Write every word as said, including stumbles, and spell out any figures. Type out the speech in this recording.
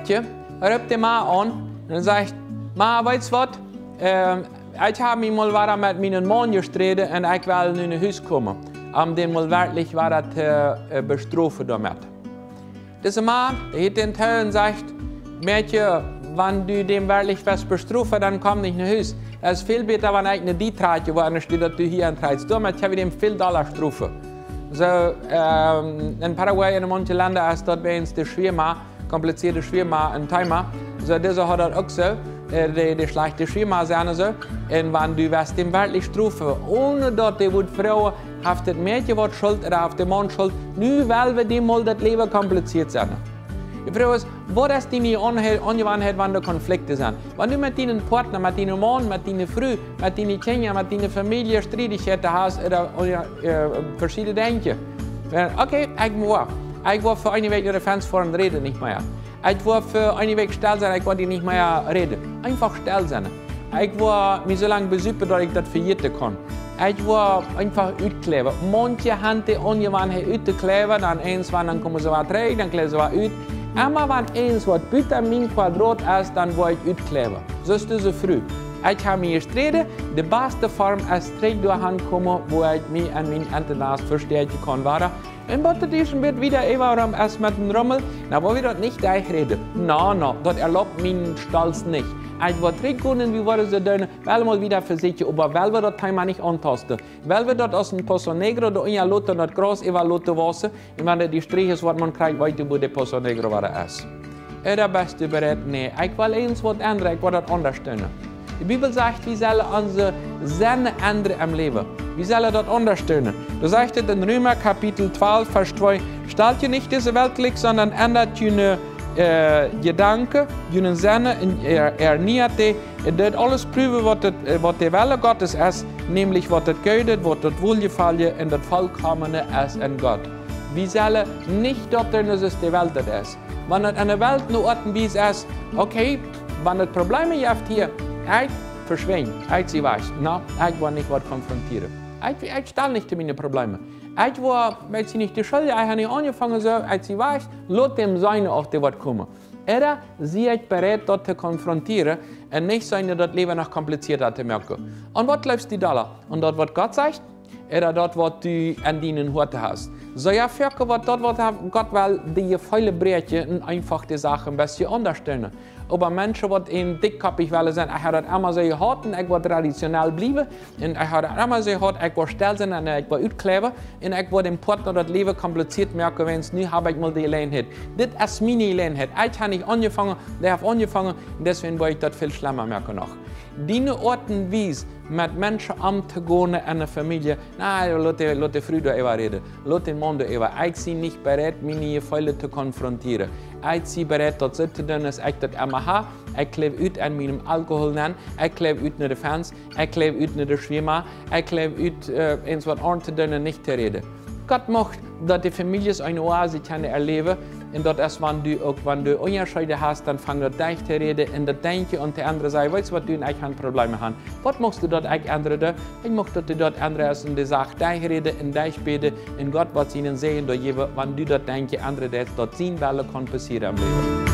Tja, roopt de Ma aun un sajcht: "Ma, weetst waut? Ähm, ekj hab mie mol wada met mienen Maun jesträden un ekj well nu no Hus komen, om dän mol werkjlich wada to, äh, bestrofen doamet." Dise Ma, dee hilt dän too un sajcht: "Mäakje, wan du dän werkjlich west bestrofen, dan komm nich no Hus. Daut es väl bäta, wan ekj no die trakj, wua aundasch daut du hia aun trakjst. Doamet kjenn wie dän väl dolla strofen." Soo, ähm, en Paraguay un en maunche Lenda es daut wäajens de Schwiema, komplizierte Schwiema een Thema. Soo, dise haud daut uk soo, äh, de, de schlajchte Schwiema sent soo. Un wan du west dän werkjlich strofen, onen daut dee wudd froagen, haft daut Mäakje waut Schult ooda haft de Maun Schult, nu well wie dän mol daut Läwen kompliziert sennen. De Froag es, waut es diene Aunhe-, Aunjewanheit, wan doa Konflikte sent? Wan du met dienen Partner, met dienen Maun, met diene Fru, met diene Kjinja, met diene Famielje Striedichkjeiten hast ooda, ooda, äh, veschiedne Dinja. Äh, okay, ekj woa, ekj woa fa eene Wäakj no de Fenst foaren, räd nich mea. Ekj woa fa eene Wäakj stell sennen, ekj woa die nich mea räden. Eefach stell sennen. Ekj woa mie soo lang besupen, daut ekj daut vejäten kaun. Ekj woa eefach utkläwen. Maunche han de Aunjewanheit uttokläwen, dan eens wan, dan komen see wada trigj, dan kläwen see wada ut. Emma wan eens waut buta mien Quadrat es, dan woa ekj utkläwen. Soo es dise Fru. Ekj hab mie jesträden, de baste Form es trigj doahan komen, wua ekj mie en mien Entenast vestäakjen kaun wada. Un waut daut es een bät wieda äwarom es met dän Rummel, na, woa wie daut nich derch räden. Na, na, daut erlaubt mien Stolz nich. Ekj woa trigj gonen, wie woaren soo doonen, well mol wieda vesieekjen, oba well wie daut Thema nich auntasten. Well wie daut aus een Pozo Negro doa unja loten, daut Graus äwa loten wausen, un wan daut de Strich es, waut maun kjricht, weet wie, wua de Pozo Negro wada es. Ooda best du bereit? Nä, ekj well eens waut endren, ekj woa daut aundasch doonen. De Bibel sajcht, wie sellen onse Sennen endren em Läwen. Wie sellen daut aundasch doonen. Doa sajcht et en Reema Kapitel twalf, Varsch twee: "Stalt junt nich dise Welt jlikj, sonda endat june, äh, Jedanken, june Sennen, un er-, erniat dee, un doot aules prüwen, waut daut, äh, waut de Welle Gottes es, nämlich waut daut Goode, waut daut Woljefalje un daut Volkomne es en Gott." Wie sellen nich daut doonen, soo aus de Welt daut es. Wan et en de Welt ne Oat un Wies es, okay, wan et Probleme jeft hia, ekj veschwinj, ekj sie wajch. Na, ekj woa nich waut konfrontieren. Ekj, ekj stal nich to miene Probleme. Ekj woa, weet jie nich, de Schult, ekj hab nich aunjefongen soo, ekj sie wajch, lot däm sennen, auf dee waut komen. Ooda sie ekj bereit, daut to konfrontieren un nich sennen, daut Läwen noch komplizierta to moaken. Un waut jleefst du dolla? Un daut, waut Gott sajcht? Ooda daut, waut du en dienen Hoaten hast? Soo jo, foaken woat daut, waut Gott well, de Jefeele bräakjen un eefach de Sach een bät aundasch doonen. Oba Menschen, waut een dickkoppich wellen sennen, ekj hab daut emma soo jehaut un ekj woa traditionell bliewen, un ekj hab daut emma soo jehaut, ekj woa stell sennen un ekj woa utkläwen, un ekj woa däm Partner daut Läwen kompliziert moaken, wäajens nu hab ekj mol de Jeläajenheit. Dit es miene Jeläajenheit. Ekj hab nich aunjefongen, dee haft aunjefongen, un deswäajen woa ekj daut väl schlemma moaken noch. Diene Oat un Wies, met Menschen omtogonen en eene Famielje, na, lot de, lot de Fru doa äwa räden, lot dän Maun doa äwa. Ekj sie nich bereit, miene Jefeele to konfrontieren. Ekj sie bereit, daut soo to doonen, aus ekj daut emma hab. Ekj kjleew ut en mienen Alkohol nenn, ekj kjleew ut no de Fenst, ekj kjleew ut no de Schwiema, ekj kjleew ut, äh, eens waut aunjewant to doonen un nich to räden. Gott mucht, daut de Famieljes eene Oase kjennen erläwen, un daut es, wan du uk, wan du Unjascheede hast, dan fang daut derch to räden un daut denkjen un de aundre sajen: "Weetst waut, du un ekj han Probleme han. Waut muchst du, daut ekj endren doo?" Ekj mucht, daut du daut endren hast un de Sach derchräden un derchbäden, un Gott woat sienen Säajen doa jäwen, wan du daut denkjen endren deist, daut sien Welle kaun passieren em Läwen.